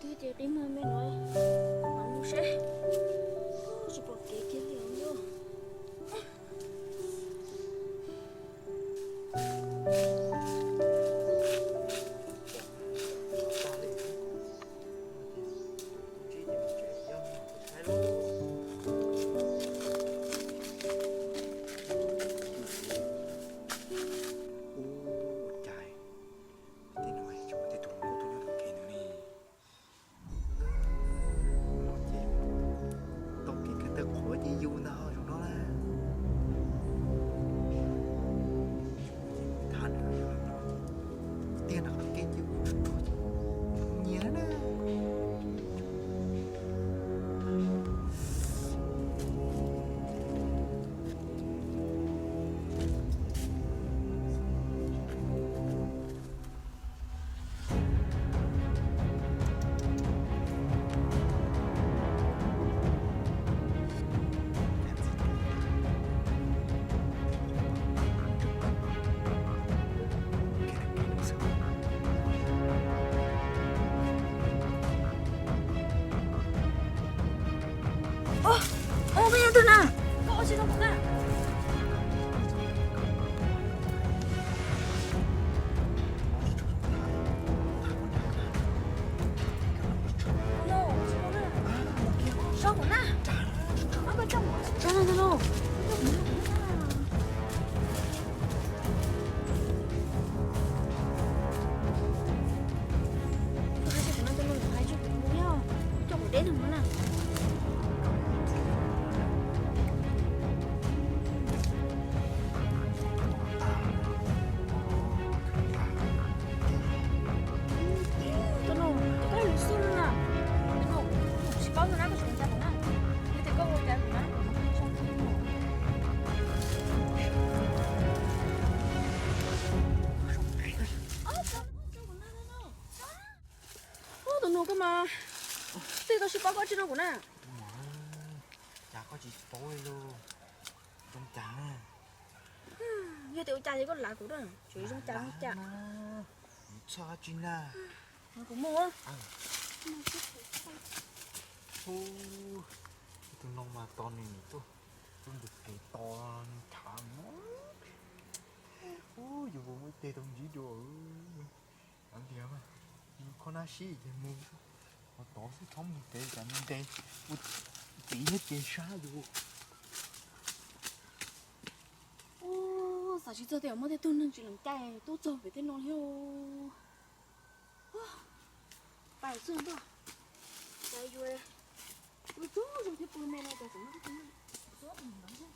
Twb ces qi muag me no, mam mus seb. Tsis pom kev kiag li os. Ua cas tej no tsis muaj tej tus hluas nkauj tuaj nyob tom kev ntawd li. Ces tau kev kawg tawg qhuav ces yus ntag zoo no na. Tham nws tiag nram qab kev ces nyiam na. Ub, ub, koj yog twg na? Koj ua tsis rau kuv na. Tso kuv na. Tso na, tso na. Koj hais tsis kuv no, tus no kuv hais tsis kuv yog coj kuv deb tus no na. Tus no, tus koj lus xwb na. Tus no, kuv tsis paub tus na, koj tsis tau kuv na. Yog tias koj ua cas kuv na. Ub, tus no koj mas, twb tau sib paub koj tsis nug kuv na. Cas koj tsis paub li lauj? Zoo cas? Yog tias ua cas li koj lav kuv na, tseem zoo cas zoo cas. Txhob tsis na. Kuv mus. Tus no mas tos nws tuaj, tuaj ntug kev tos nws tham. Ub, yus puas muaj ib teg tau ntsib dua. Cov tias mas, yus kho nab sib ces mus, ho tod xwb txhob mus pem, cas ntev ua txiv thiab ces sab yus. Ub, xav tsis txog tias muaj tej tug neeg tsis lees cai tuaj txog pem tej no li. Pais xwb npaj, cas yus ua txog zoo thiab pw me no cas tseem muaj tej tug neeg tuaj mus no.